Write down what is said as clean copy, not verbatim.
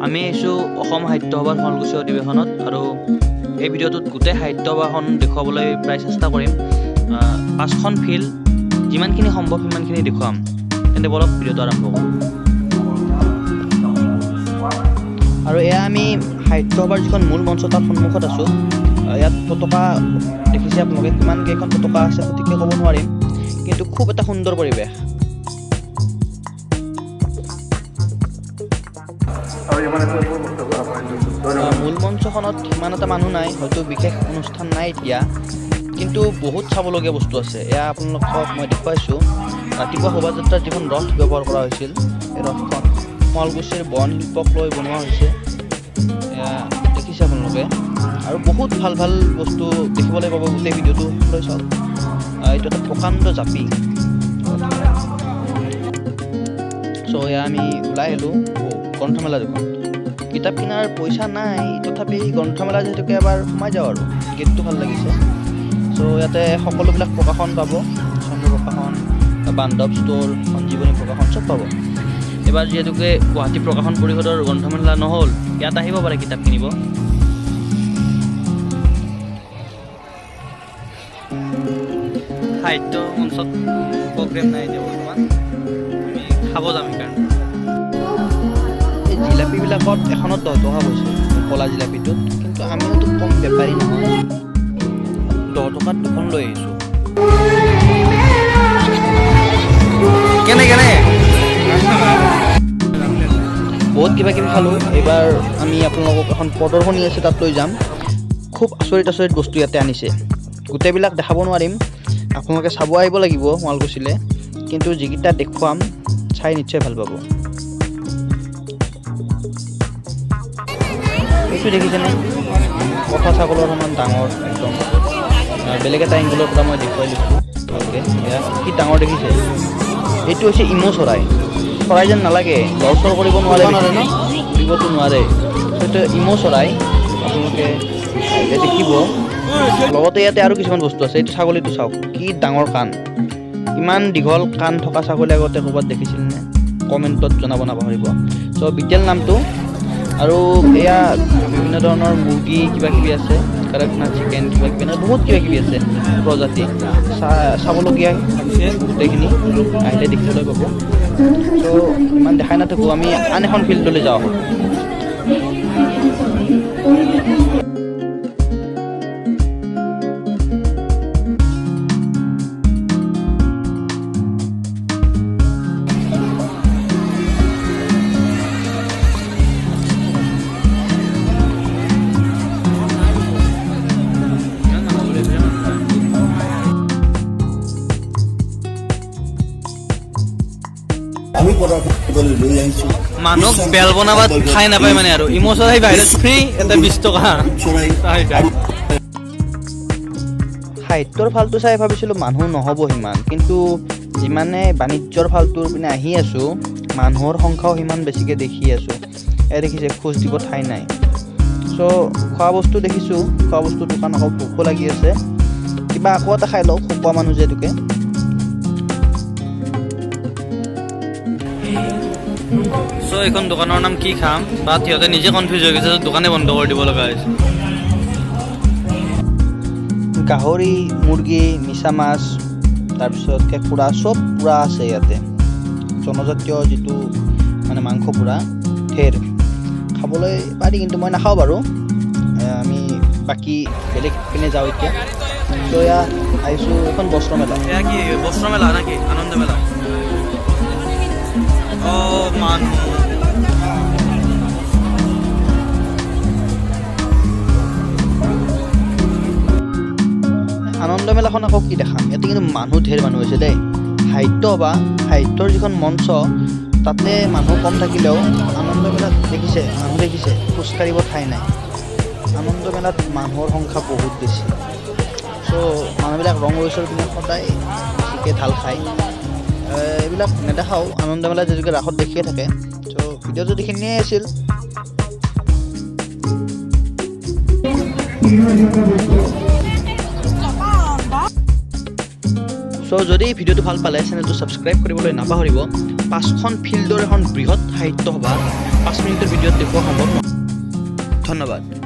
আমি আহিছোঁ অসম সাহিত্য সভাৰ শুৱালকুছি অধিৱেশনত আৰু এই ভিডিঅ'টোত গোটেই সাহিত্য সভাখন দেখুৱাবলৈ প্ৰায় চেষ্টা কৰিম। 5খন ফিল্ড যিমানখিনি সম্ভৱ সিমানখিনি দেখুৱাম। তেন্তে বলক ভিডিঅ'টো আৰম্ভ কৰোঁ। আৰু এয়া আমি সাহিত্য সভাৰ যিখন মূল মঞ্চ তাৰ সন্মুখত আছোঁ। ইয়াত পতাকা দেখিছে আপোনালোকে, কিমান কেইখন পতাকা আছে সঠিককৈ ক'ব নোৱাৰিম, কিন্তু খুব এটা সুন্দৰ পৰিৱেশ। মূল মঞ্চখনত সিমান এটা মানুহ নাই, হয়তো বিশেষ অনুষ্ঠান নাই এতিয়া, কিন্তু বহুত চাবলগীয়া বস্তু আছে। এয়া আপোনালোকক মই দেখুৱাইছোঁ। ৰাতিপুৱা শোভাযাত্ৰাত যিখন ৰথ ব্যৱহাৰ কৰা হৈছিল, এই ৰথখন শুৱালকুছিৰ বন শিল্পক লৈ বনোৱা হৈছে। এয়া দেখিছে আপোনালোকে। আৰু বহুত ভাল ভাল বস্তু দেখিবলৈ পাব গোটেই ভিডিঅ'টো লৈ চাওক। এইটো এটা প্ৰকাণ্ড জাপি। চ' এয়া আমি ওলাই আহিলোঁ গ্ৰন্থমেলা দেখোন। কিতাপ কিনাৰ পইচা নাই, তথাপি গ্ৰন্থমেলা যিহেতুকে এবাৰ সোমাই যাওঁ আৰু গেটটো ভাল লাগিছে। চ' ইয়াতে সকলোবিলাক প্ৰকাশন পাব, চন্দ্ৰ প্ৰকাশন, বান্ধৱ ষ্ট'ৰ, সঞ্জীৱনী প্ৰকাশন চব পাব। এইবাৰ যিহেতুকে গুৱাহাটী প্ৰকাশন পৰিষদৰ গ্ৰন্থমেলা নহ'ল, ইয়াত আহিব পাৰে কিতাপ কিনিব। সাহিত্য মঞ্চত প্ৰগ্ৰেম নাই এতিয়া বৰ্তমান, আমি খাব যাম সেইকাৰণে। এই জিলাপীবিলাকত এখনত 10 টকা কৈছে ক'লা জিলাপীটোত, কিন্তু আমিওতো কম বেপাৰী নহয়, 10 টকাত দুখন লৈ আহিছোঁ। কেনে কেনে বহুত কিবা কিবি খালোঁ। এইবাৰ আমি আপোনালোকক এখন প্ৰদৰ্শনী আছে তাত লৈ যাম। খুব আচৰিত আচৰিত বস্তু ইয়াতে আনিছে, গোটেইবিলাক দেখাব নোৱাৰিম, আপোনালোকে চাব আহিব লাগিব শুৱালকুছিলৈ, কিন্তু যিকেইটা দেখুৱাম চাই নিশ্চয় ভাল পাব। এইটো দেখিছেনে, পঠা ছাগলৰ সমান ডাঙৰ একদম। বেলেগ এটা এংগলৰ পৰা মই দেখুৱাই লৈছোঁ ভালকৈ। এয়া কি ডাঙৰ দেখিছে, এইটো হৈছে ইমো চৰাই। চৰাই যেন নালাগে, লৰচৰ কৰিব নোৱাৰে, উৰিবতো নোৱাৰে। সেইটো ইমো চৰাই, আপোনালোকে আহিলে দেখিব। লগতে ইয়াতে আৰু কিছুমান বস্তু আছে। এইটো ছাগলীটো চাওক, কি ডাঙৰ কাণ, ইমান দীঘল কাণ থকা ছাগলী আগতে ক'ৰবাত দেখিছিল নে? কমেণ্টত জনাব নাপাহৰিব। চ' বিটেল নামটো। আৰু এয়া বিভিন্ন ধৰণৰ মুৰ্গী কিবা কিবি আছে, কাৰাকনাথ চিকেন কিবা কিবি, বহুত কিবা কিবি আছে প্ৰজাতি। চাবলগীয়া আছে গোটেইখিনি, আহিলে দেখিবলৈ পাব। চ' ইমান দেখাই নাথাকোঁ, আমি আন এখন ফিল্ডলৈ যাওঁ। আমি প্ৰদৰ্শন লৈ আহিছোঁ। মানুহক বেল বনাবাত ঠাই নাপায় মানে, আৰু ইমো চৰাই বাহিৰত ফ্ৰী, এটা 20 টকা। সাহিত্যৰ ফালটো চাই ভাবিছিলোঁ মানুহ নহ'ব সিমান, কিন্তু যিমানে বাণিজ্যৰ ফালটোৰ পিনে আহি আছোঁ, মানুহৰ সংখ্যাও সিমান বেছিকৈ দেখি আছোঁ। এয়া দেখিছে খোজ দিব ঠাই নাই। চ' খোৱা বস্তু দেখিছোঁ, খোৱা বস্তু দোকান, আকৌ ভোকো লাগি আছে, কিবা আকৌ এটা খাই লওঁ, খোৱা মানুহ যিহেতুকে। চ' এইখন দোকানৰ নাম কি খাম বা সিহঁতে নিজে কনফিউজ হৈ গৈছে, দোকানে বন্ধ কৰি দিব লগা হৈছে। গাহৰি, মুৰ্গী, মিছা মাছ, তাৰপিছত কেঁকুৰা চব পূৰা আছে ইয়াতে। জনজাতীয় যিটো মানে মাংস পূৰা ঢেৰ খাবলৈ পাৰি, কিন্তু মই নাখাওঁ বাৰু। আমি বাকী বেলেগ পিনে যাওঁ এতিয়া। চ' এয়া আহিছোঁ এখন বস্ত্ৰ মেলা। এয়া কি বস্ত্ৰ মেলা নেকি? আনন্দ মেলা। অ' মানুহ আনন্দ মেলাখন আকৌ কি দেখাম, ইয়াতে কিন্তু মানুহ ঢেৰ মানুহ হৈছে দেই। সাহিত্য বা সাহিত্যৰ যিখন মঞ্চ তাতে মানুহ কম থাকিলেও আনন্দ মেলাত দেখিছে মানুহ, দেখিছে খোজকাঢ়িব ঠাই নাই। আনন্দ মেলাত মানুহৰ সংখ্যা বহুত বেছি। চ' মানুহবিলাক ৰং ৰহইচৰ পিনে সদায় বেছিকৈ ঢাল খায়। এইবিলাক নেদেখাওঁ, আনন্দ মেলা যিহেতুকে ৰাসত দেখিয়ে থাকে। চ' ভিডিঅ'টো এইখিনিয়ে আছিল। চ' যদি ভিডিঅ'টো ভাল পালে চেনেলটো ছাবস্ক্ৰাইব কৰিবলৈ নাপাহৰিব। 5খন ফিল্ডৰ এখন বৃহৎ সাহিত্য সভা 5 মিনিটৰ ভিতৰত ভিডিঅ'ত দেখুওৱা সম্ভৱ নহয়। ধন্যবাদ।